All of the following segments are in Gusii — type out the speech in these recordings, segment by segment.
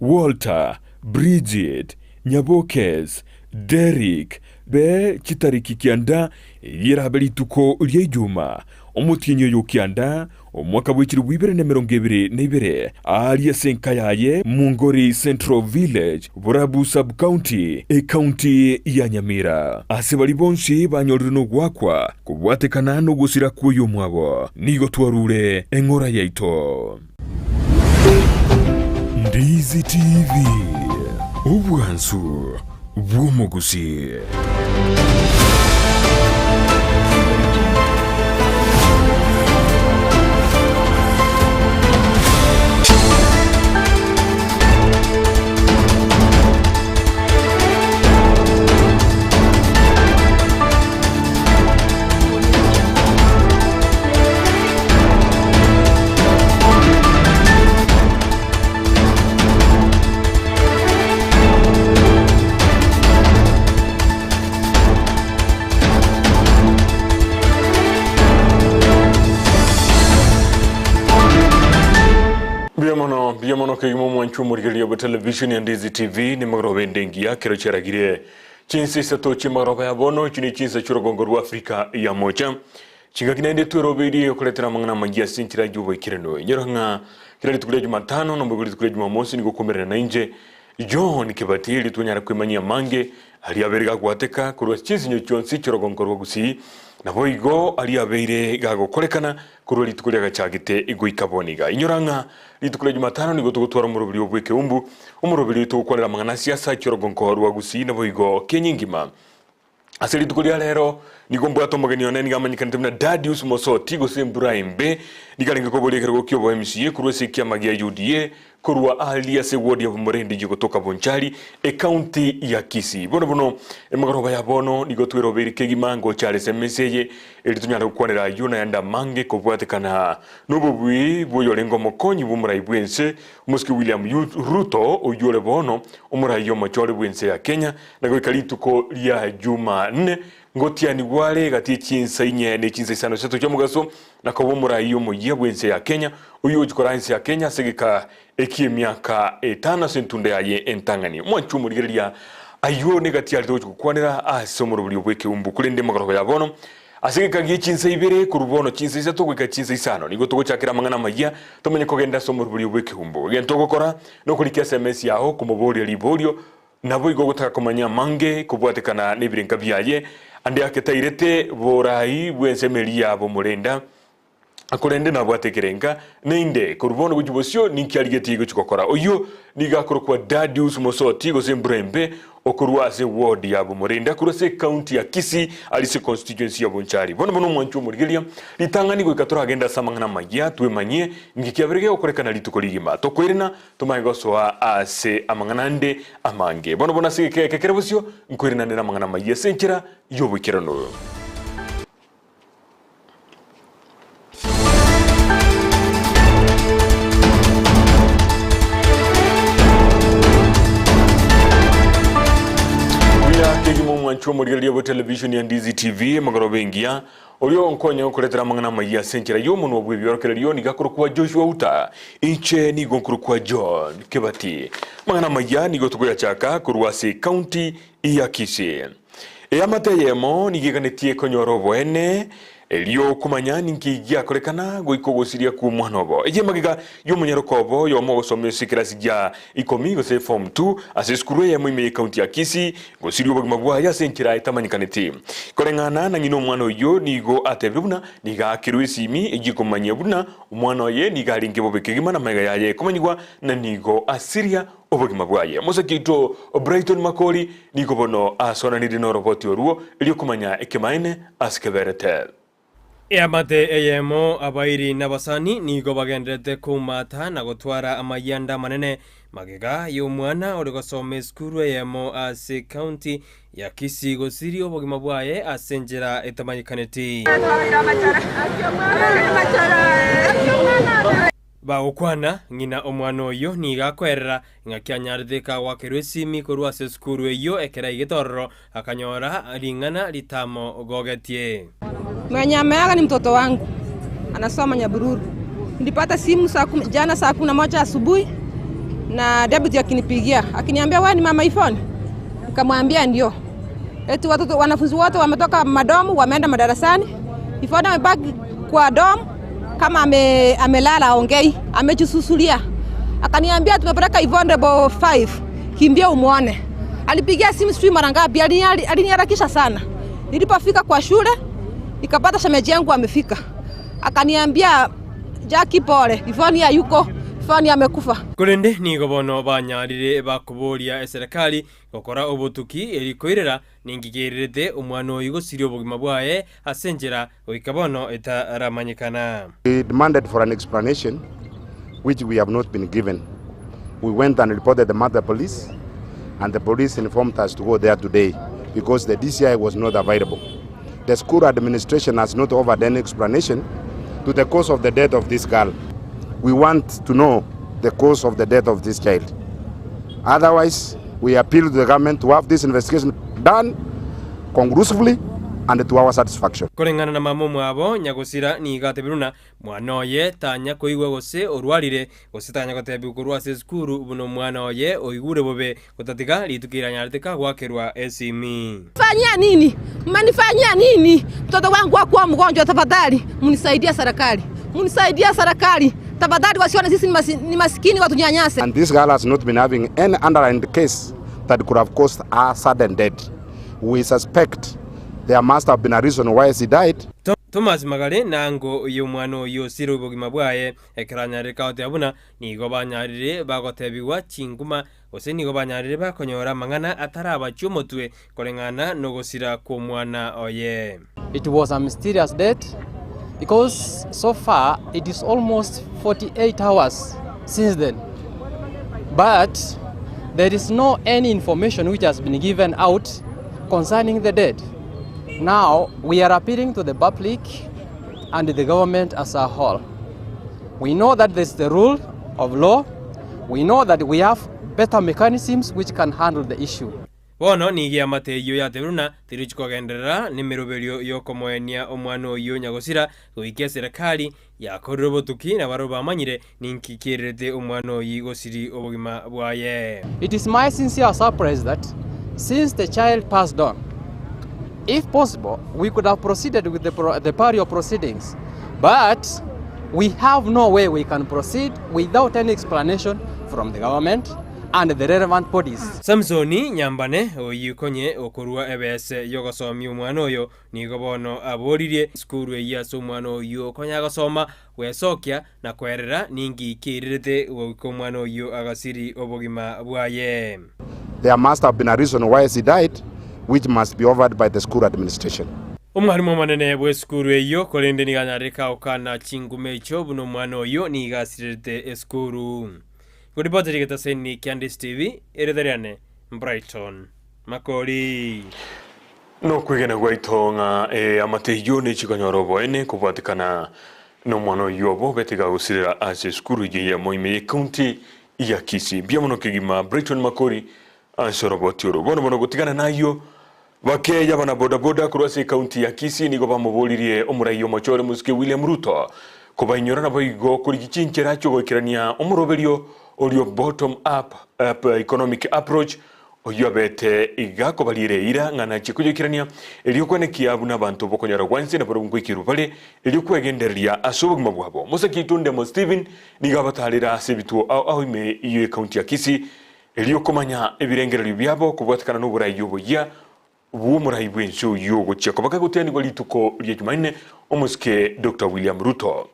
Walter, Bridget, Nyabokes, Derrick, be chitariki kianda, eyio erabe rituko ria Ijuma, omotienyi oyo o kianda, omwaka bwe chilifu ibere na emerongo ebere na ibere, aaria ase enka yaye Mungori Central Village, Borabu Sub-County, Ecounty ya Nyamira. Ase baria bonsi banyorire nogoakwa kobwatekana nogosira kw'oyomwabo, nigo twarure eng'ora yaito. Ndizi TV, obwansu bw'omogusii. Mbuya mono, mbuya mono kegima omwanchi omorigereria bwa television ya Ndizi TV nimagoroba ende engiya kero chiaragire chinsa isato chi'amagoroba ya bono echi ne chinsa chi'orogongo rwa Afrika ya mocha Chingaki naende tweroberie gokoretera amang'ana amayia ase enchera y'oboikeranu. Inyora ng'a kera rituko ria Jumatano na boigo rituko ria Jumamosi nigo okomerana nainche, John Kibati, erio twanyare kwemanyia amange aria abeire gagwateka korwa ase chinsinyo chionsi chi'orogongo rwa Gusii, naboigo aria abeire gagokorekana korwa rituko riagachagete goika bono iga. Inyora ng'a rituko ria Jumatano nigo togotwara omoroberi o bw'ekeumbu, omoroberi oito gokwanera amang'ana a siasa chi'orogongo rwa Gusii naboigo Kenya engima. Ase rituko ria rero nigo mbwate omogeni one nigo amanyekanete buna Dadius Mosoti gose embura embe nigo arenge koboria ekerogo ki'obo MCA korwa ase ekiama gia UDA korwa aaria ase eward ya Bomorende eyio gotoka Bonchari ecounty ya Kisii. Bono bono emegoroba ya bono nigo twerobeire kegima ngocha are ase emesa eye erio tonyare gokwanera ayio nayande amange kobwatekana nobobui bw'oyorenge omokonyi bw'omorai bw'ense Omosike William Ruto oyio ore bono omorai omochore bw'ense ya Kenya Na goika rituko ria Jumanne ngotianigwa are egati ye chinsa inye ne chinsa isano isato chi'omogaso, na koba omoraia omoyia bw'ense ya Kenya, oyio ogochia koraa ense ya Kenya ase egeka eki'emiaka etano ase entunda yaye entang'ani. Mwanche omorigereria ayio negati arete gochia gokwanera ase omoroberio bw'ekeumbu. Korende emegorogo ya bono, ase egeka gie chinsa ibere, korwa bono chinsa isato goika chinsa isano, nigo togochakera amang'ana amayia, tomenye kogenda ase omoroberio bw'ekeumbu. Egento ogokora nokorikia SMS yao komoboria riborio, Naboigo ogotaka komanya amange kobwatekana nebirenka biaye, ande ake tairete borai bw'ensemo eria yabo omorenda, korende nabwate ekerenka, naende korwa bono gochia bosio ninki arigetie gochia gokora. Oyio nigo akorokwa Dadius Mosoti gose embura embe okorwa ase ward ya Bomorenda korwa ase ecounty ya Kisii aria ase constituency ya Bonchari. Bono bono omwanchwa omorigereria, ritang'ani goika toragende ase amang'ana amayia twemanyie ninki kiabere gegokorekana rituko rigima. Tokoirana Tomanye gosoa ase amang'ana ande amange. Bono bono ase egeka eke kere bosio, nkoirananere amang'ana amayia ase enchera y'oboikeranu. Buya kegima omwanchwa omorigereria bwe television ya Ndizi TV, emagoroba engiya. Oria onkonye gokoretera amang'ana amayia ase enchera y'omonwa bw'ebiorokererio nigo akorokwa Joshua Uta, inche nigo nkorokwa John Kebati. Amang'ana amayia nigo tokoyachaka korwa ase ecounty ya Kisii. Eamate eyemo nigo eganetie konyora oboene erio komanya ninki giakorekana goika ogosiria kw'omwana obo. Eye magega y'omonyaroka obo oyomo ogosoma ase ekerasi gia ikomi gose form two ase esukuru eyemo ime y'ecounty ya Kisii Gosiria obogima bwaye ase enchera etamanyekaneti. Koreng'ana na ng'ina omwana oyio nigo atebire buna nigo aakerwe esimi eyio ekomanyia buna omwana oye nigo arenge bobe kegima na magega yaye ekomanyigwa na nigo asiria obogima bwaye. Omosake oito Brighton Makori nigo bono asoananirie noroboti orwo erio komanya ekemaene ase keberete. Eamate eyemo, abairi na abasani nigo bagendererete koumata na gotwara amayianda amanene magega y'omwana ore gosoma esukuru eyemo ase county ya Kisii gosiria obogima bwaye ase enchera etamanyekaneti. Bagokwana, ng'ina omwana oyio nigo akoerera ng'aki anyarete kagoakerwa esimi korwa ase esukuru eyio ekero aigete ororo akanyora ring'ana ritamogogetie. Mwenye ameaga ni mtoto wangu anasoma Nyabururu. Nilipata simu saa kumi, jana saa kumi na moja asubuhi. Na deputy akinipigia akiniambia wewe ni mama Yvonne? Nikamwambia ndio. Eti watoto wanafunzi wote wametoka madomu wameenda madarasani. Yvonne amebaki kwa dom kama ame, amelala aongei, amejisusulia. Akaniambia tumepeleka Yvonne level 5, kimbia umuone. Alipigia simu sijui mara ngapi, aliniharakisha sana. Nilipofika kwa shule nikapata shemeji yangu amefika, akaniambia Jackie, pole, Yvonne hayuko, Yvonne amekufa. Korende nigo bono banyarire bakoboria eserekari gokora obotuki eri koirera ninki kererete omwana oyio gosiria obogima bwaye ase enchera goika bono etaramanyekana. We demanded for an explanation which we have not been given. We went and reported the matter to police and the police informed us to go there today because the DCI was not available. The school administration has not offered any explanation to the cause of the death of this girl. We want to know the cause of the death of this child. Otherwise, we appeal to the government to have this investigation done conclusively and to our satisfaction. Koreng'ana na mama omwabo, nyagosira nigo atebire buna mwana oye tanya koigwa gose orwarire, gose tanya gotebigwa korwa ase esukuru buna omwana oye oigure bobe, gotatiga rituko iranyarete kagoakerwa esimi. Fanyia nini? Mmenifanyia nini? Mtoto wangu hakuwa mgonjwa, tafadhali mnisaidie serikali, mnisaidie serikali tafadhali, wasione sisi ni masikini watunyanyase. And this girl has not been having any underlying case that could have caused her sudden death. We suspect there must have been a reason why she died. Thomas Magare nango y'omwana oyio osire obogima bwaye ekero anyarire kagoteba buna nigo banyarire bagotebigwa chinguma gose nigo banyarire bakonyora amang'ana atarabachia omotwe koreng'ana nogosira kw'omwana oye. It was a mysterious death because so far it is almost 48 hours since then but there is no any information which has been given out concerning the dead. Now we are appealing to the public and the government as a whole. We know that there is the rule of law. We know that we have better mechanisms which can handle the issue. Bono nigo eamate eyio yatebiru buna terichi kogenderera nemeroberio y'okomoenia omwana oyio nyagosira goika eserekari yakorire obotuki na barabwo bamanyire ninki kererete omwana oyio gosiri obogima bwaye. It is my sincere surprise that since the child passed on, if possible, we could have proceeded with the, the burial proceedings, but we have no way we can proceed without any explanation from the government and the relevant bodies. Samsoni Nyambane, oyio konye okorua ebese y'ogosomia omwana oyo, nigo bono aboririe esukuru eyio ase omwana oyio konya agosoma gwesokia na kwerera ninki keirerete goika omwana oyio agasiri obogima bwaye. There must have been a reason why she died which must be offered by the school administration. Omwalimu omonene bw'esukuru eyio korende nigo anyarire kagokana chinguma echio buna omwana oyio nigo asirerete esukuru. Ngoripotera egetaseni kia Ndisi TV, erieta riane Brighton Makori. Nokwegena gwaito ng'a eamate eyio nechikonyora oboene kobwatekana nomwana oyio obo obete gagosirera ase esukuru eye eyemo ime y'ecounty ya Kisii. Mbuya mono kegima Brighton Makori ase oroboti oro. Bono bono gotigana nayio bakeya abana bodaboda korwa ase ecounty ya Kisii nigo bamoboririe omorai omochore mosike William Ruto Kobainyora naboigo korigia chinchera chi'ogoikerania omoroberio oria o bottom up economic approach, oyio abete iga kobariera eira ng'a nachie koyoikerania, erio kwenekia buna abanto bokonyora gwanse nabarobwo nkoikerwa bare, erio kwegendereria ase obogima bwabo. Mosaki Ndemo Stephen nigo abatarera ase ebituo ao ao ime y'ecounty ya Kisii, erio komanya ebirengererio biabo kobwatekana noborai oboyia bw'omorai bw'ense oyio ogochia koba kagotianigwa rituko ria Jumanne, omosike Doctor William Ruto.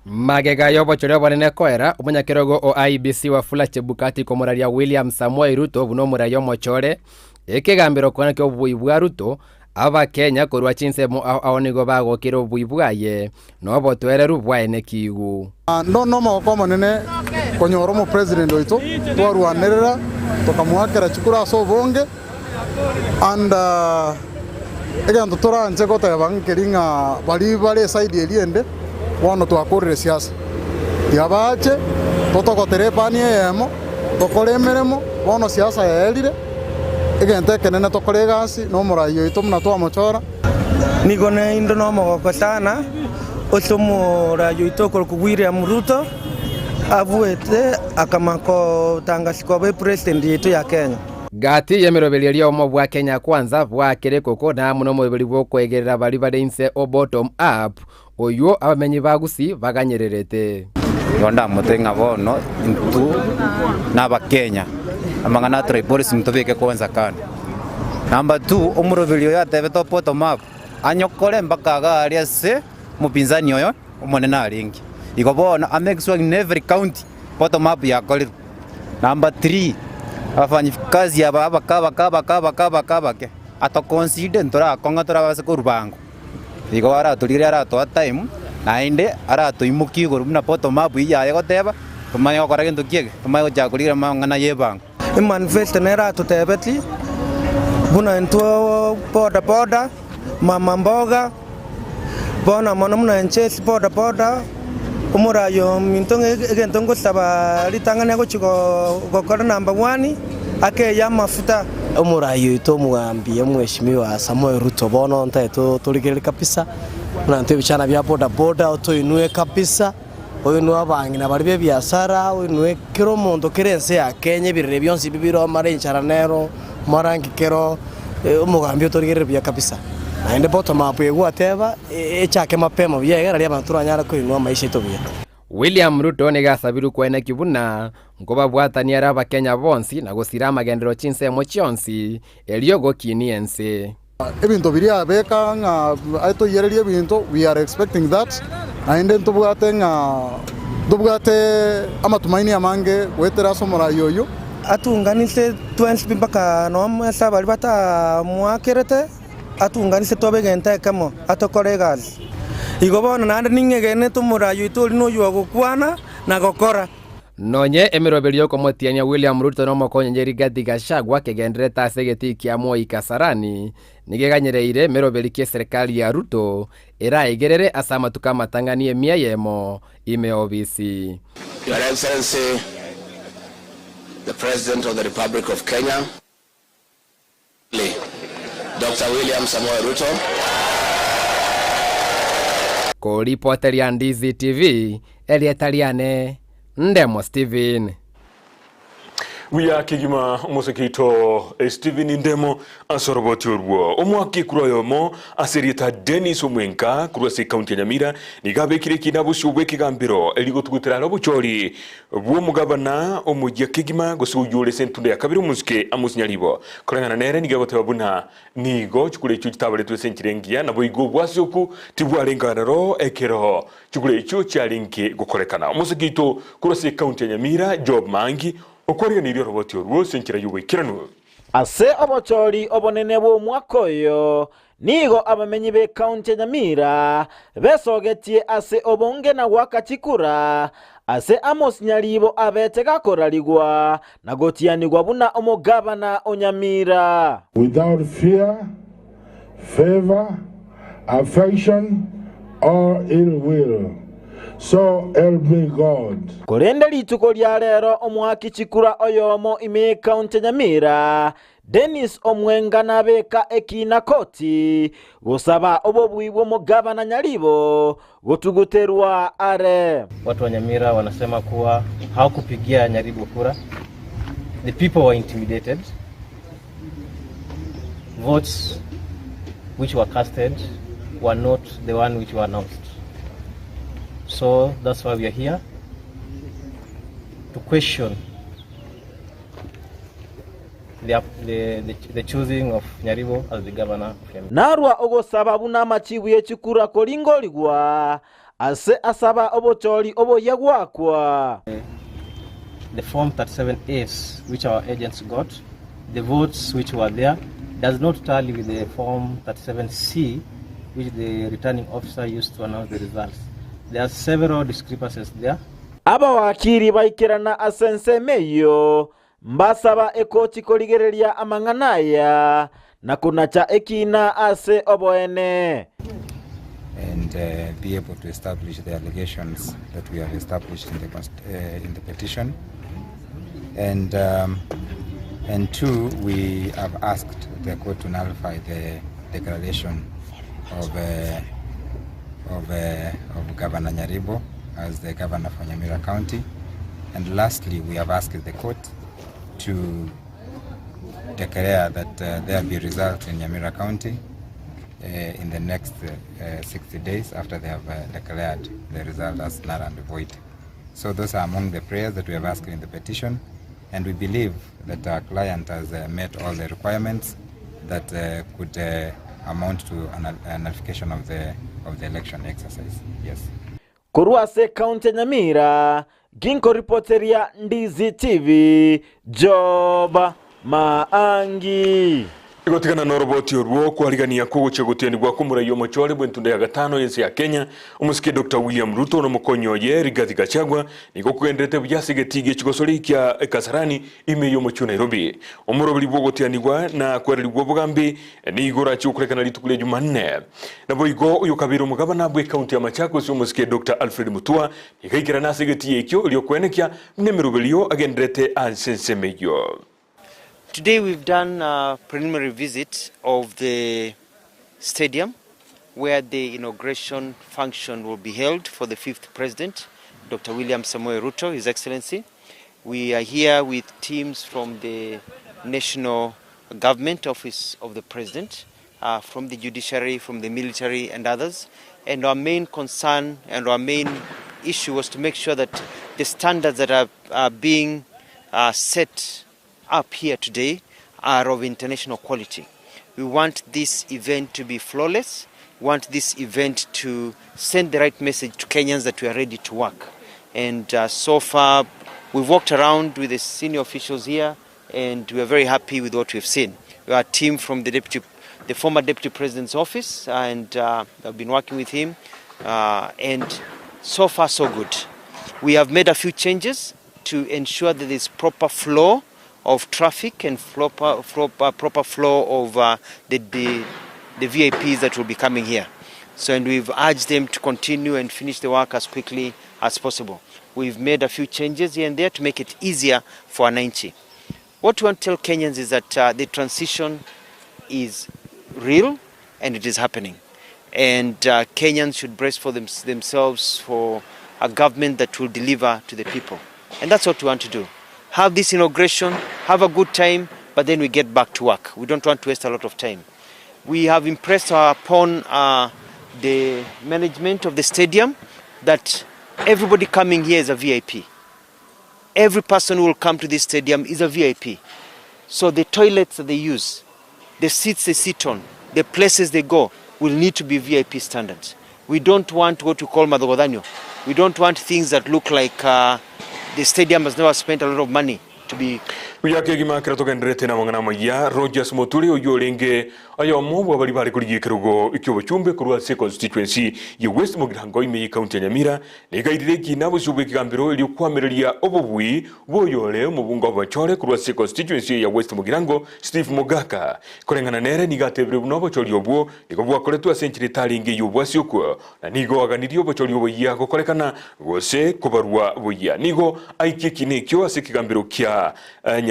Magega y'obochore obonene koera, omonyakerogo o IEBC Wafula Chebukati komoraria William Samoei Ruto buna omorai omochore, ekegambero kona ki'obobui bwa Ruto, Abakenya korwa chinsemo ao ao nigo bagokire obobui bwaye na obotoereru bwaye nekiigu. Ndo nomogoko omonene konyora omopresident oito, twarwanerera tokamoakera chikura ase obonge and egento toranche goteba nkeri ng'a baria bare eside eria ende bono twakorire siasa. Tiga bache totogotere epani eyemo tokore emeremo bono siasa yaerire, egento ekenene tokore egasi na omorai oito buna twamochora. Nigo naende nomogoko sana ase omoraai oito okorokwa William Ruto. Abuete akama gotangasi koba epresident yaito ya Kenya. Gati y'emeroberio eria obomo bwa Kenya Kwanza bwakera ekoko na amo nomoroberi bw'okoegerera baria bare inse o bottom up, oywo abamenyi ba Gusii baganyererete. Igo ndamote ng'a bono intwe nabakenya, amang'ana a tribalism tobeke kwanza kando. Number two, omoroberi oyo atebete o bottom up, anyokore mpaka iga aria ase omopinzani oyo omonene arenge. Igo bono a make sure in every county bottom up yakorirwe. Number three, abafanyikazi aba abake abake abake abake abake abake, atoconsider ntorakong'a torabase korwa bango. Igo aratorigererie aratoa time, naende aratoimokia igoro buna bottom up eyio yaye egoteba, tomanye gokora gento ki eke, tomanye gochaka korigereria amang'ana ya ebango. Emanifesto nere atotebetie buna intwe boda boda, mama mboga, bono mono buna inche ase boda boda, omorai ominto ng'a egento ngosaba ritang'ani agochia gokora number one, akeyie amafuta. Omorai oito omogambi omweshimiwa Samoei Ruto bono ntaete otorigererie kabisa buna intwe ebichana bia boda boda otoinwe kabisa. Oinwe abang'ina baria b'ebiasara, oinwe kera omonto kera ense ya Kenya, ebirere bionsi ebi bire omare enchara nero, omare nki kero, omogambi otorigerere buya kabisa. Naende bottom up eye gwateba, echake mapema buya iga nario abanto toranyare koinwa amaisha aito buya. William Ruto nigo asabirwe koeneki buna nkobabwatania are abakenya bonsi na gosira amagenderero chinsemo chionsi erio gokinia ense. Ebinto biria abeka ng'a aye toiyererie ebinto, we are expecting that, naende ntobwate ng'a ntobwate amatumaini amange goetera ase omorai oyio. Atunganise twensi pi mpaka nonya ase abaria batamoakerete, atunganise tobe egento ekemo, atokore egasi. Igo bono naende ning'egenete omorai oito oria noyio ogokwana na gokora. Nonye emeroberio y'okomotiania William Ruto n'omokonyenye Rigathi Gachagua kegendererete ase egetii kia Moi Kasarani, nigo eganyereire emeroberi ki eserekari ya Ruto eraegerere ase amatuko amatang'ani emia eyemo ime obisi. Your Excellency, the President of the Republic of Kenya, Doctor William Samoei Ruto. Koripoteria Ndizi TV, erieta riane Ndemo Steven. Buya kegima omosike oito Stephen Ndemo ase oroboti orwo. Omwaka ekura oyomo ase erieta Dennis Omwenka korwa ase ekaunti ya Nyamira nigo abekire ekina bosio bw'ekegambero erio gotugutera are obochori Bw'omogabana omoyia kegima, gose oyio ore ase entunda ya kabere omosike Amos Nyaribo. Koreng'ana nere nigo agoteba buna nigo chikura echio chitabaretwe ase enchera engiya, naboigo obwasioku tibwarenge aroro ekero chikura echio chiarenge gokorekana. Omosike oito korwa ase ekaunti ya Nyamira, Job Maangi, okwariganeirie oroboti orwo ase enchera y'oboikeranu. Ase obochori obonene bw'omwaka oyo, nigo abamenyi b'ekaunti ya Nyamira besogetie ase obonge na goaka chikura ase Amos Nyaribo abete gakorarigwa na gotianigwa buna omogabana o Nyamira. Without fear, favour, affection, or ill will, so help me God. Korende rituko ria rero omoaki chikura oyomo ime y'ekaunti ya Nyamira, Dennis Omwenga nabeka ekiina koti gosaba obobui bw'omogabana Nyaribo gotuguterwa are. Watu wa Nyamira wanasema kuwa hawakupigia Nyaribo kura. The people were intimidated. Votes which were casted were not the one which were announced. So that's why we are here to question the, the, the, the choosing of Nyaribo as the governor of Nyamira. Narwa ogosaba buna amachibu ye chikura koringorigwa ase asaba obochori oboyia goakwa. The form 37As which our agents got, the votes which were there does not tally with the form 37C which the returning officer used to announce the results. There are several discrepancies there. Abawakiri baikerana ase ensemo eyio, mbasaba ekoti korigereria amang'ana aya na konacha ekiina ase oboene. and be able to establish the allegations that we have established in the, in the petition. And, and two, we have asked the court to nullify the declaration of, of, of Governor Nyaribo as the governor for Nyamira County. And lastly, we have asked the court to declare that uh, there be results in Nyamira County uh, in the next uh, 60 days after they have uh, declared the result as null and void. So those are among the prayers that we have asked in the petition, and we believe that our client has uh, met all the requirements that uh, could uh, amount to an, a nullification of the, of the election exercise. Yes. Korwa ase ekaunti ya Nyamira, ginkoripoteria Ndizi TV, Job Maangi. Igotigana noroboti orwo okwarigania kw'ogochia gotianigwa kw'omorai omochore bw'entunda ya gatano y'ense ya Kenya, omosike Doctor William Ruto na omokonyi oye Rigathi Gachagua nigo kogenderete buya ase egetii gie chigosori kia Kasarani ime y'omochie o Nairobi. Omoroberi bw'ogotianigwa na kwererigwa obogambi nigo orachie gokorekana rituko ria Jumanne. Naboigo oyokabeire omogabana bw'ecounty ya Machakos omosike Doctor Alfred Mutua nigo aikerane ase egetii ekio erio koenekia buna emeroberio agenderete ase ensemo eyio. Today we've done a preliminary visit of the stadium where the inauguration function will be held for the fifth president, Dr. William Samoei Ruto, His Excellency. We are here with teams from the National Government Office of the President, uh, from the judiciary, from the military and others. And our main concern and our main issue was to make sure that the standards that are, are being uh, set up here today are of international quality. We want this event to be flawless. We want this event to send the right message to Kenyans that we are ready to work. And uh, so far, we've walked around with the senior officials here, and we are very happy with what we've seen. We are a team from the deputy, the former deputy president's office, and uh, I've been working with him. Uh, and so far, so good. We have made a few changes to ensure that there's proper flow of traffic and proper, proper, proper flow of uh, the, the, the VIPs that will be coming here. So, and we've urged them to continue and finish the work as quickly as possible. We've made a few changes here and there to make it easier for Wananchi. What we want to tell Kenyans is that uh, the transition is real and it is happening. And uh, Kenyans should brace for them, themselves for a government that will deliver to the people. And that's what we want to do. Have this inauguration, have a good time, but then we get back to work. We don't want to waste a lot of time. We have impressed upon uh, the management of the stadium that everybody coming here is a VIP. Every person who will come to this stadium is a VIP. So the toilets that they use, the seats they sit on, the places they go will need to be VIP standards. We don't want what we call madhogodhanyo. We don't want things that look like uh, the stadium has never spent a lot of money to be Buya kegima ekero togendererete namang'ana amaya, Rogers Moturi oyio orenge oyomo bw'abaria bare korigia ekerogo ki'obochumbe korwa ase econstituency ya West Mugirango ime y'ecounty ya Nyamira, nigo airire ekina bosio bw'ekegambero erio koamereria obobui bw'oyore omobunge obochore korwa ase econstituency ya West Mugirango Steve Mogaka. Koreng'ana nere nigo atebire buna obochori obwo nigo bwakoretwe ase enchera etarenge y'obwasi okwo na nigo aganirie obochori oboyia gokorekana gose kobarwa buya. Nigo aikie ekina ekio ase ekegambero kia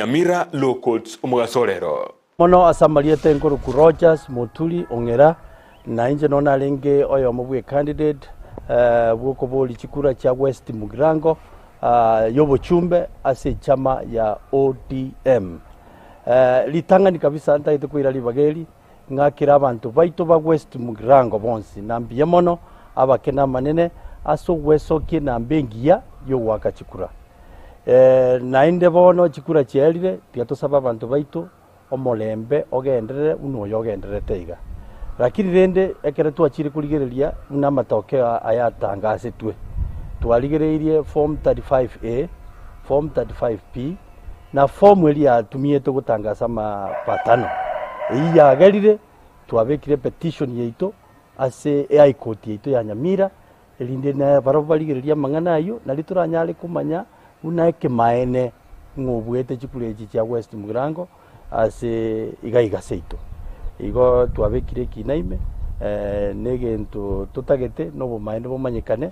Nyamira Law Courts omogaso orero. Mono ase amarieta enkoruku Rogers Moturi Ong'era, na inche nonya narenge oyomo bwe candidate bw'okoboria chikura chia West Mugirango y'obochumbe ase echama ya ODM. Ritang'ani kabisa ntagete koira ribaga eri ng'akere abanto baito ba West Mugirango bonsi na mbuya mono abake na amanene ase ogwesokia enamba engiya y'ogoaka chikura. Naende bono chikura chiaerire, tiga tosabe abanto baito omorembe ogenderere buna oyo ogendererete iga. Lakini rende ekero twachire korigereria buna amatokeo aya atangasetwe, twarigereirie form 35A, form 35B, na form eria yatumietwe gotangasa amapatano. Eyio yagerire twabekire epetition yaito ase eHigh Court yaito ya Nyamira, Erinde nabarabwo barigererie amang'ana ayio, nario toranyare komanya buna ekemaene ng'a obuete chikura echi chia West Mugirango ase iga iga seito. Igo twabekire ekina ime, na egento totagete na obomaene bomanyekane,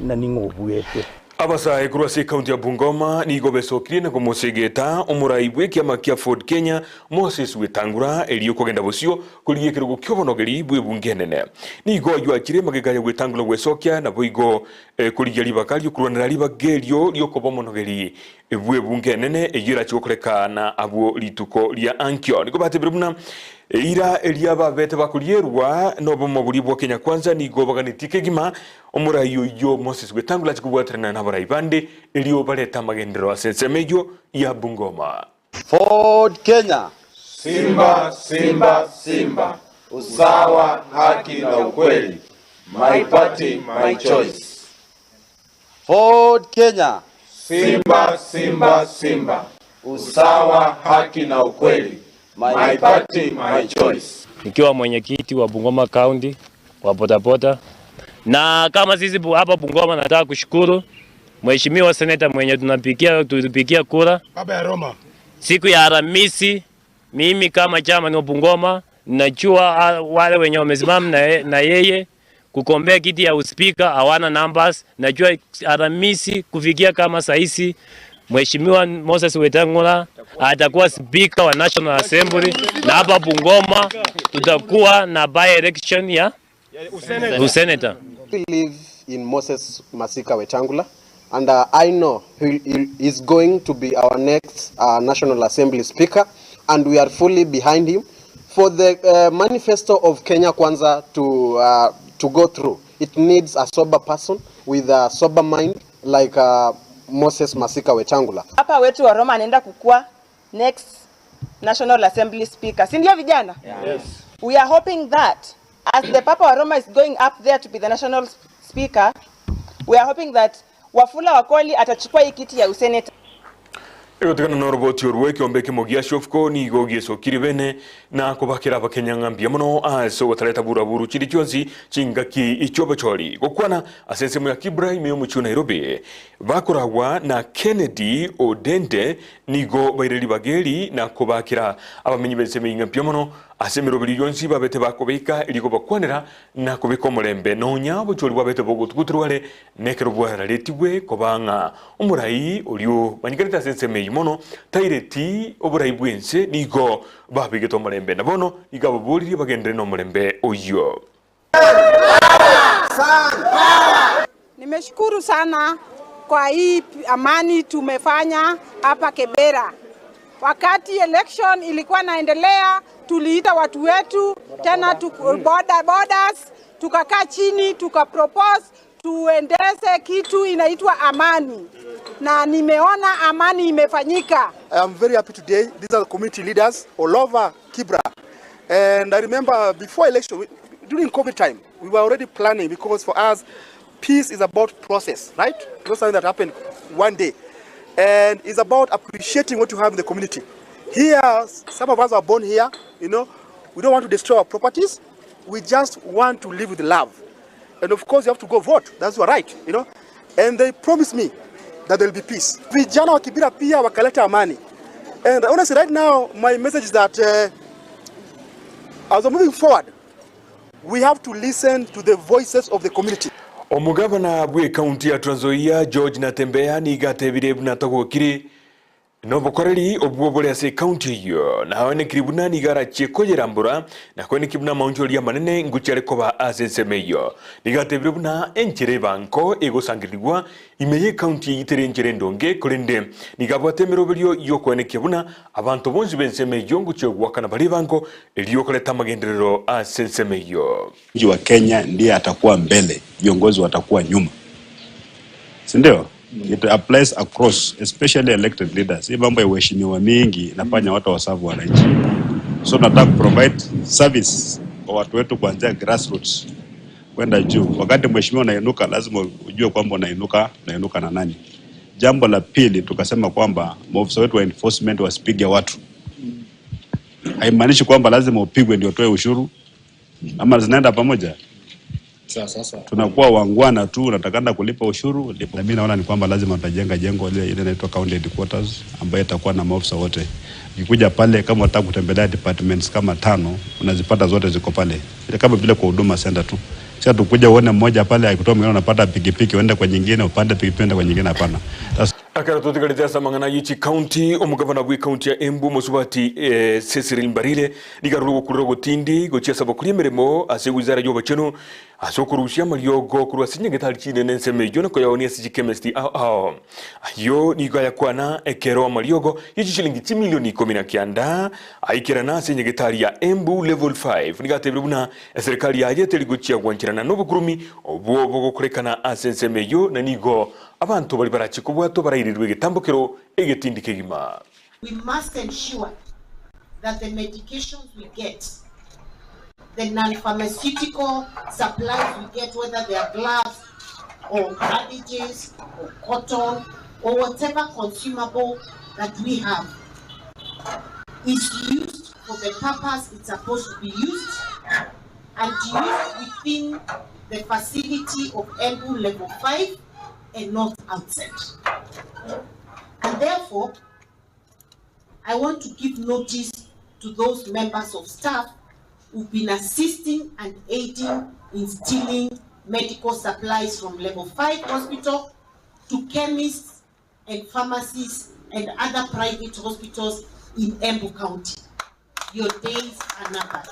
na ning'o obuete. Abasae korwa ase ekaunti ya Bungoma nigo besokirie na komosegeta omorai bw'ekiama kia Ford Kenya Moses Wetangula erio kogenda bosio korigia ekerogo ki'obonogeri bw'ebunge enene. Nigo ayio achire magega ya Wetangula gwesokia naboigo korigia ribaga riokorwanera ribaga erio riokoba omonogeri bw'ebunge enene eyio erache gokoreka na abwo rituko ria ankio. Nigo batebire buna eira eria babete bakorierwa nobomo boria bwa Kenya Kwanza nigo baganetie kegima Omorai oyio Moses Wetangula ache kobwaterana nabarai bande, erio barete amagenderero ase ensemo eyio ya Bungoma. Ford Kenya. Simba, Simba, Simba. Usawa, haki na ukweli. My party, my choice. Ford Kenya. Simba, Simba, Simba. Usawa, haki na ukweli. My party, my choice. Nikiwa mwenyekiti wa Bungoma County wa bodaboda, na kama sisi hapa Bungoma, nataka kushukuru Mheshimiwa Seneta mwenye tunapigia tulipigia kura Baba ya Roma. siku ya Alhamisi. Mimi kama chama wa Bungoma najua wale wenye wamesimama na yeye kugombea kiti ya uspika hawana numbers. Najua Alhamisi kufikia kama saisi Mheshimiwa Moses Wetangula atakuwa speaker wa National Assembly, na hapa Bungoma tutakuwa na by election ya useneta. Believe in Moses Masika Wetangula, and I know he is going to be our next National Assembly Speaker, and we are fully behind him for the manifesto of Kenya Kwanza to go through. It needs a sober person with a sober mind like Moses Masika Wetangula. Hapa wetu wa Roma anaenda kukua next National Assembly Speaker. Si ndio vijana? Yes. We are hoping that as the Papa wa Roma is going up there to be the national speaker, we are hoping that Wafula Wakoli atachukua hii kiti ya useneta. Egotigana na oroboti orwo ekiombe ekemo gia Shofco nigo giesokire bene na kobakera abakenya ng'a mbuya mono ase ogotareta buraburu chinde chionsi chingaki ichiobochori gokwana ase ensemo ya Kibra ime y'omochie o Nairobi bakoragwa na Kennedy Odende nigo baire ribaga eri na kobakera abamenyi b'ensemo eyio ng'a mbuya mono ase emeroberi yonsi babete bakobeka erio kobakwanera na kobeka omorembe nonya obochori bwabete bogotuguterwa are nekero bwararetigwe koba ng'a omorai orio manyekanete ase ensemo eyio mono taireti oborai bw'ense nigo babegete omorembe na bono nigo ababoririe bagenderere nomorembe oyio. Nimeshukuru sana kwa hii amani tumefanya hapa Kibera. Wakati election ilikuwa naendelea, tuliita watu wetu tena tu, boda bodas, tukakaa chini tukapropose tuendeze kitu inaitwa amani, na nimeona amani imefanyika. I am very happy today. These are community leaders all over Kibra. And I remember before election, during COVID time, we were already planning because for us, peace is about process, right? Not something that happened one day. And it's about appreciating what you have in the community. Here, some of us are born here, we don't want to destroy our properties. We just want to live with love. And of course, you have to go vote. That's your right. And they promised me that there will be peace. Vijana wa Kibra pia wakaleta amani. And honestly, right now, my message is that as we're moving forward, we have to listen to the voices of the community. Omogavana bw'ekaunti ya Trans Nzoia George Natembeya nigo atebire buna tagokire nobokoreri obwo bore ase ekaunti eyio naonekiri buna nigo arachie koyerambura na koeneki buna amauncho oria amanene nguchi are koba ase ensemo eyio nigo atebire buna enchera ebanko egosangererigwa ime ya ekaunti eyio tere enchera endonge korende nigo abwate emeroberio yokoenekia buna abanto bonsi b'ensemo eyio nguchi ogwakana bare ebango erio okoreta amagenderero ase ensemo eyio. Mji wa Kenya ndiye atakuwa mbele, viongozi watakuwa nyuma, si ndio? It applies across especially elected leaders. Hii mambo ya uheshimiwa mingi inafanya watu waserve wananchi, so tunataka provide service kwa watu wetu kuanzia grassroots kwenda juu. Wakati mheshimiwa unainuka, lazima ujue kwamba unainuka na nani. Jambo la pili, tukasema kwamba maofisa wetu wa enforcement wasipige watu. Haimaanishi kwamba lazima upigwe ndio utoe ushuru, ama zinaenda pamoja. Sasa Tunakuwa wangwana tu, unatakana kulipa ushuru. Lipa. Na mimi naona ni kwamba lazima tutajenga jengo ile inaitwa county headquarters ambayo itakuwa na maofisa wote. Ukikuja pale kama unataka kutembelea departments kama tano, unazipata zote ziko pale, ile kama vile kwa Huduma Center tu. Sasa tukuja uone mmoja pale akitoa mwingine unapata pikipiki uende kwa nyingine, upande pikipiki uende kwa nyingine, hapana. That's Ekero totigarete ase amang'ana ye chikaunti, omogavana bw'ekaunti ya Embu omosubati Cecily Mbarire nigo arure ogokurera ogotindi gochia ase abakori emeremo ase ewizara y'obochenu ase okorusia amariogo korwa ase chinyagetari chinene ensemo eyio na koyaonia ase chikemesti ao ao. Ayio nigo ayakwana ekero amariogo ye chishilingi chimilioni ikomi na kianda aikerana ase enyagetari ya Embu Level 5 nigo atebire buna eserekari yaye teri gochia gwancherana nobokurumi obwo bogokorekana ase ensemo eyio na nigo Abanto baria barachie kobwatwa barairerwe egetambokero egetindi kegima. We must ensure that the medications we get, the non-pharmaceutical supplies we get, whether they are gloves or bandages or cotton or whatever consumable that we have, is used for the purpose it's supposed to be used and used within the facility of Embu Level 5 and not outside. And therefore, I want to give notice to those members of staff who've been assisting and aiding in stealing medical supplies from Level 5 hospital to chemists and pharmacies and other private hospitals in Embu County. Your days are numbered.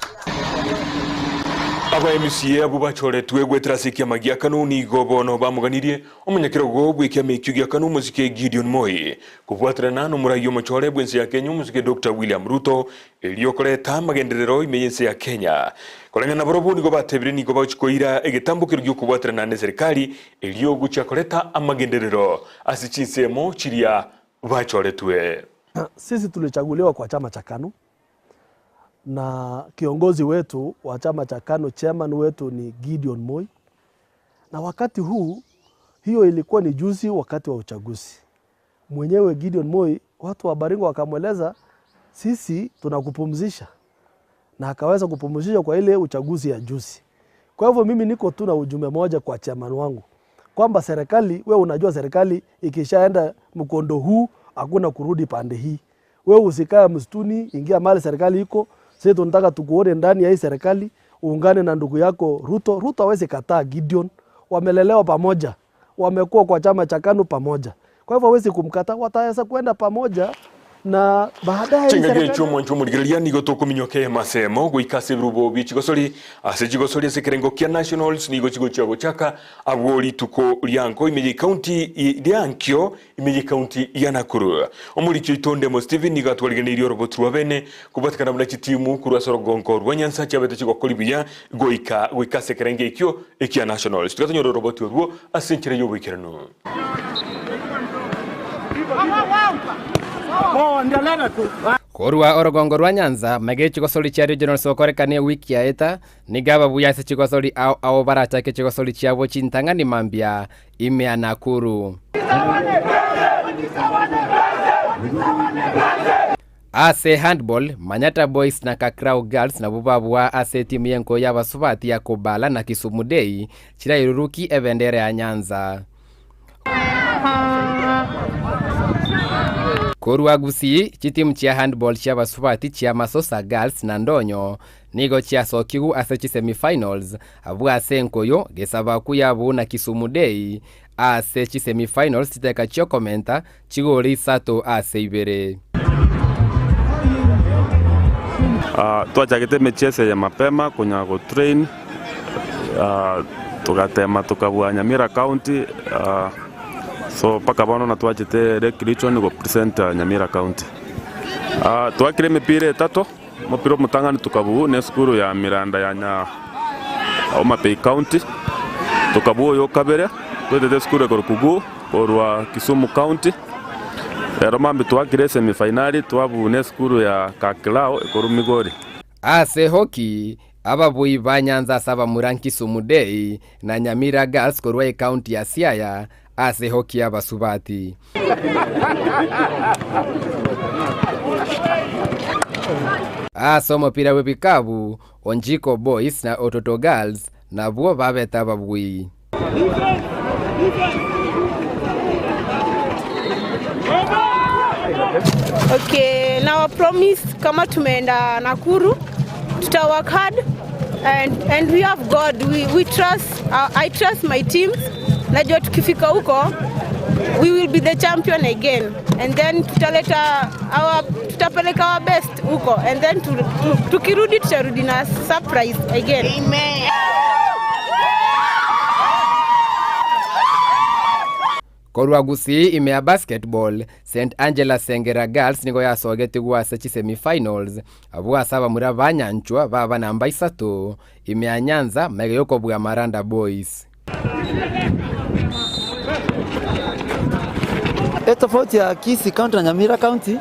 Aba MCA abwo bachoretwe goetera ase ekiama gia Kanu nigo bono bamoganirie omonyakerogo bw'ekiama ekio gia Kanu omosike Gideon Moi kobwaterana nomorai omochore bw'ense ya Kenya omosike Doctor William Ruto erio koreta amagenderero ime y'ense ya Kenya. Koreng'ana nabarobwo nigo batebire nigo bagochia koira egetambokero gi'okobwaterana neserikali erio gochia koreta amagenderero ase chinsemo chiria bachoretwe. Sisi tulichaguliwa kwa chama cha KANU na kiongozi wetu wa chama cha KANU, chairman wetu ni Gideon Moi, na wakati huu, hiyo ilikuwa ni juzi wakati wa uchaguzi. Mwenyewe Gideon Moi, watu wa Baringo wakamweleza sisi tunakupumzisha, na akaweza kupumzisha kwa ile uchaguzi ya juzi. Kwa hivyo mimi niko tu na ujumbe moja kwa chairman wangu kwamba serikali, we unajua serikali ikishaenda mkondo huu hakuna kurudi pande hii. We usikae msituni, ingia mahali serikali iko. Sisi tunataka tukuone ndani ya hii serikali, uungane na ndugu yako Ruto. Ruto hawezi kataa Gideon, wamelelewa pamoja, wamekuwa kwa chama cha KANU pamoja, kwa hivyo hawezi kumkataa, wataweza kwenda pamoja na baadaye hii Chingaki serikali echio omwancho omorigereria nigo tokominyoka emasemo goika ase ebirubo bie chigosori ase chigosori ase ekerengo kia nationals nigo chigochia gochaka abwo rituko rianko ime ye county riankio ime ye county ya Nakuru. Omoriki oito Ndemo Stephen nigo atwarigereirie oroboti rwa bene kobwatekana buna chitimu korwa ase orogongo rwa Nyanza chiabete chigokori buya goika goika ase ekerengo ekio ekia nationals. Tiga tonyore oroboti orwo ase enchera y'oboikeranu. Korwa orogongo rwa Nyanza, maiga chigosori chia regionals gokorekana ewiki yaeta, nigo ababuya ase chigosori ao ao barachake chigosori chiabo chintang'ani mambia ime ya Nakuru. Ase handball, Manyatta Boys na Kakrau Girls nabwo babua ase etimu y'enkoyo y'abasubati ya Kobala na Kisumu Day chirairuruki ebendera ya Nyanza. Korwa Gusii, chitimu chia handball chi'abasubati chia Masosa Girls na Ndonyo nigo chiasokigwe ase chisemi-finals abwo ase enkoyo Gesabaku yabuu na Kisumu Day ase chisemi-finals chiteka chiokomenta chigori isato ase ibere. Twachagete emechieso eye mapema konya go train togatema tokabua Nyamira County so mpaka bono na twachete Lake Region go present Nyamira County. Twakire emepira etato, omopira omotang'ani tokabua na esukuru ya Miranda ya nya Homa Bay County, tokabua oyo okabere twetete esukuru ekorokwa Guu korwa Kisumu County. Rero mambia twakire esemi finali twabuna esukuru ya Kaklao ekorwa Migori. Ase hockey, ababui ba Nyanza ase abamura Nkisumu Day na Nyamira Girls korwa ecounty ya Siaya ase hockey y'abasubati. Ase omopira bw'ebikabu, Onjiko Boys na Ototo Girls nabwo babete ababui. Okay, na wa promise kama tumeenda Nakuru tuta work hard. And, and we have God. We, we trust, I trust my teams. Najua tukifika huko we will be the champion again and then tutaleta our, tutapeleka our best huko and then tu, tu, tukirudi tutarudi na surprise again. Amen. Korwa Gusii ime ya basketball, St Angela Sengera Girls nigo yasogetigwe ase chisemi-finals abwo ase abamura ba Nyanchwa baba namba isato ime ya Nyanza magega yokobua Maranda Boys. Etofauti ya Kisii County na Nyamira County,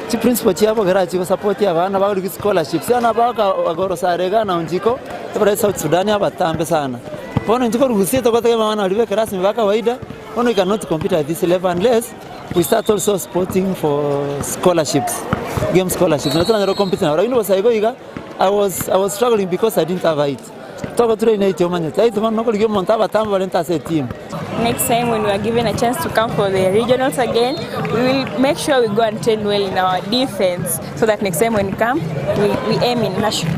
chiprinciple chiabo kera chigosupport abana bagorigwe scholarships, abana bagorosare iga na onchiko, ebare South Sudan abatambe sana. Bono inche korwa Gusii togotegemea abana baria bekerasmi ba kawaida, bono we cannot compete at this level unless we start also supporting for scholarships, game scholarships, nario toranyare gocompete nabo. Lakini bosa igo iga, I was, I was struggling because I didn't have height. Togotura ine height omanyete, height bono nokorigia omonto abatambe barente ase etimu. Next time when we are given a chance to come for the regionals again, we will make sure we go and train well in our defense so that next time when we come, we, we aim in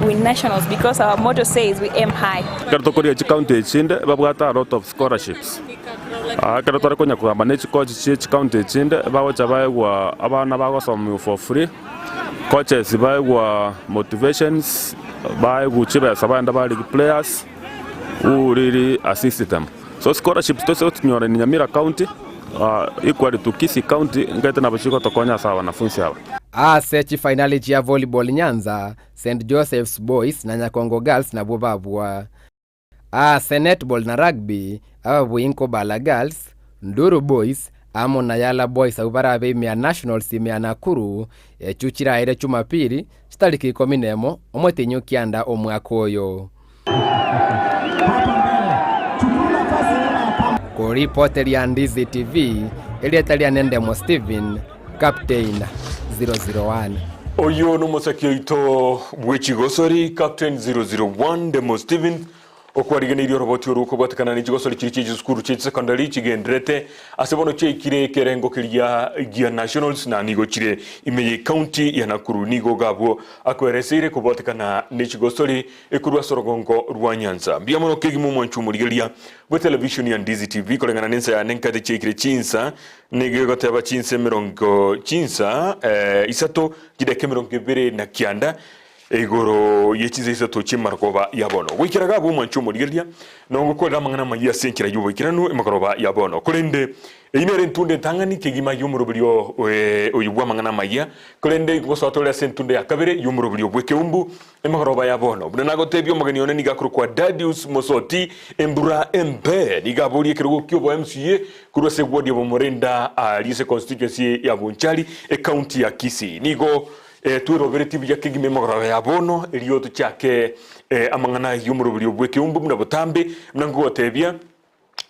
win nationals because our motto says we aim high. Ekero tokoria chicounty echinde babwate a lot of scholarships. Ekero tore konya kogamba ne chicoach chie chicounty echinde bagocha baegwa abana bagosomigwa for free, coaches baegwa motivations, baegwa chibesa bagenda ba league players who really assist them. So scholarships tose gochinyora in Nyamira county equally to Kisii county nkaete nabo chigotokonya ase abanafunsi aba. Ase chifainali chia volleyball Nyanza, St Joseph's Boys na Nyakongo Girls nabwo babua. Ase netball na rugby, ababui Nkobala Girls, Nduru Boys, amo na Yala Boys abwo barabe ime ya Nationals ime ya Nakuru, echio chiraere Chumapiri, chitariki ikomi nemo, omotenyi o kianda omwaka oyo. Koripoteria Ndizi TV, erieta riane Ndemo Stephen, Captain 001. Oyio nomosaki oito bw'echigosori, Captain 001 Ndemo Stephen, okwarigeneire oroboti orwo kobwatekana ne chigosori chiria chie chisukuru chie chisecondary chigenderete ase bono chiaikire ekerengo keria gia nationals na nigo chire ime ye county ya Nakuru. Nigo iga abwo akoereseire kobwatekana ne chigosori ekorwa ase orogongo rwa Nyanza. Mbuya mono kegima omwancho omorigereria bwe television ya Ndizi TV koreng'ana nensa yane nkate chiaikire chinsa nigo egoteba chinsa emerongo chinsa isato chidakika emerongo ebere na kianda igoro ye chinsa isato chi'emarogoba ya bono. Goikera iga abwo omwancho omorigereria nogokorera amang'ana amayia ase enchera y'oboikeranu emagoroba ya bono. Korende Eyio nere entunda entang'ani kegima y'omoroberio oyo bw'amang'ana amayia, korende ngosoa tore ase entunda ya kabere y'omoroberio bw'ekeumbu, emegoroba ya bono. Buna nagotebia omogeni one nigo akorokwa Dadius Mosoti, embura embe nigo aborie ekerogo ki'obo MCA korwa ase eward ya Bomorenda aaria ase constituency ya Bonchari, ecounty ya Kisii. Nigo tweroberetie buya kegima emegoroba ya bono erio tochake amang'ana y'omoroberio bw'ekeumbu buna botambe, buna nkogotebia.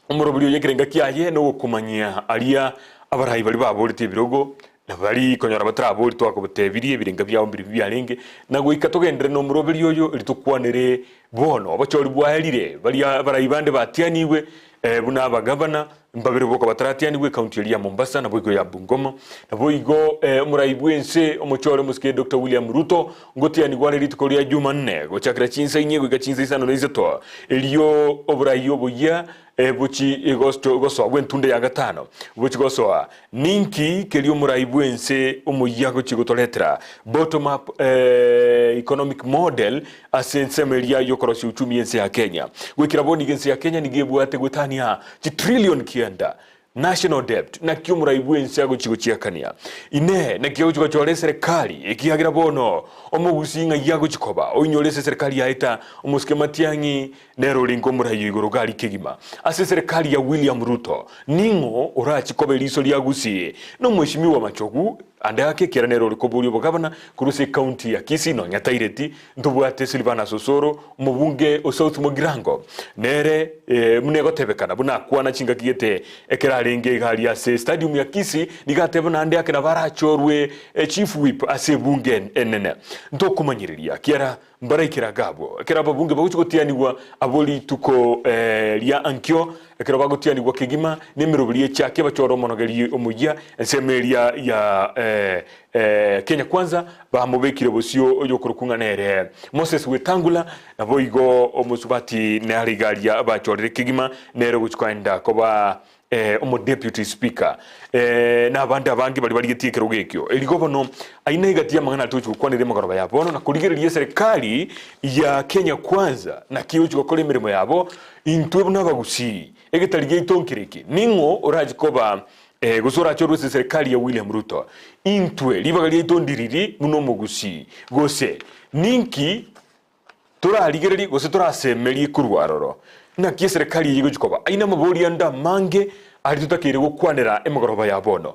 Omoroberi oyo ekerenga kiaye nogokomanyia aria abarai baria baboretie ebirogo, na baria konyora batarabori twakobatebirie ebirenga biabo mbirobio biarenge, na goika togenderere nomoroberi oyo erio tokwanere bono. Obochori bwaerire, baria abarai bande batianigwe buna abagavana, mbabere boka bataratianigwe ecounty eria ya Mombasa naboigo ya Bungoma. Naboigo omorai bw'ense omochore omosike Doctor William Ruto Ngotianigwa are rituko ria Jumanne, gochakera chinsa inye goika chinsa isano na isato, erio oborai oboyia bochi gosoa bw'entunda ya gatano bochi gosoa. Ninki keria omorai bw'ense omoyia agochia gotoretera? Bottom up economic model ase ensemo eria y'okorosia uchumi y'ense ya Kenya. Goikera bono iga ense ya Kenya nigo ebwate goetania chitrillion kianda National debt, naki omorai bw'ense agochia gochiakania? Inee, naki agochia gochora eserekari, ekiagera bono omogusii ng'ai agochia koba? Oinyore ase eserekari yaeta omosike Matiang'i nere orenge omorai o igoro gari kegima. Ase eserekari ya William Ruto, ning'o orachie koba eriso ria Gusii? Nomweshimiwa Machogu ande ake ekiagera nere ore koboria obogabana korwa ase ecounty ya Kisii nonya taireti Ntobwate Silvanus Osoro, omobunge o South Mugirango, nere buna egotebekana buna akwana chingaki gete ekero arenge iga aria ase stadium ya Kisii, nigo ateba naende ake nabo arachorwe chief whip ase ebunge enene. Ntokomanyereria kiara. Mbaraikere agabwo, ekero ababunge bagochia gotianigwa abwo rituko ria ankio, ekero bagotianigwa kegima nemeroberi echake bachore omonogeri omoyia, ensemo eria ya Kenya Kwanza bamobekire bosio oyokorokwa ng'a nere Moses Wetangula, naboigo omosubati nare iga aria bachorire kegima nere ogochia koenda koba omodeputy speaker, na abande abange baria barigetie ekerogo ekio. Erigo bono aina egati y'amang'ana aria togochia gokwanera emegoroba ya bono na korigereria eserekari ya Kenya Kwanza naki egochia gokora emeremo yabo intwe buna abagusii. Egetari giaito nkere eke, ning'o orache koba gose orachorwe ase eserekari ya William Ruto? Intwe ribaga riaito ndiriri buna omogusii, gose ninki Torarigererie gose torasemerie korwa aroro, naki eserekari eye egochia koba. Ayio namabori ande amange aria totakeire gokwanera emegoroba ya bono.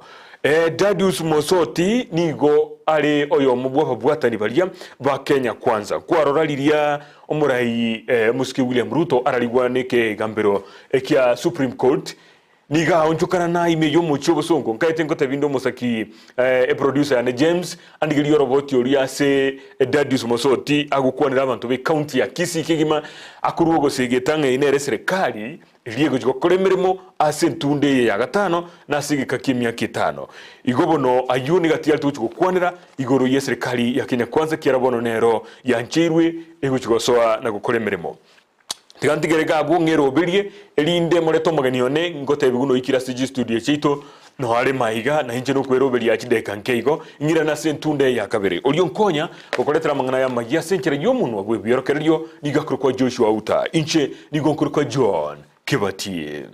Dadius Mosoti nigo are oyomo bw'ababwatani baria ba Kenya Kwanza. Kwarora riria omorai omosike William Ruto ararigwa nekegambero kia Supreme Court, Nigo aonchokana na ime y'omochie obosongo, nkaete ngotebia inde omosaki eproducer yane James andigerie oroboti oria ase Dadius Mosoti agokwanera abanto be county ya Kisii kegima akorwa ogosegeta ng'a eye nere eserekari eria egochia gokora emeremo ase entunda eye ya gatano na ase egeka ki'emiaka etano. Igo bono ayio nigo atigarete gochia gokwanera igoro y'eserekari ya Kenya Kwanza ekiagera bono nero yancheirwe egochia gosoa na gokora emeremo. Tiga ntigere iga abwo ng'eroberie, erinde morete omogeni one, ngotebiwe noikire ase chistudio chiaito, noyo are maiga, na inche nokweroberia chidakika nke igo, ing'irane ase entunda eye ya kabere. Oria onkonya gokoretera amang'ana aya amayia ase enchera y'omonwa bw'ebiorokererio nigo akorokwa Joshua Outa, inche nigo nkorokwa John Kebati.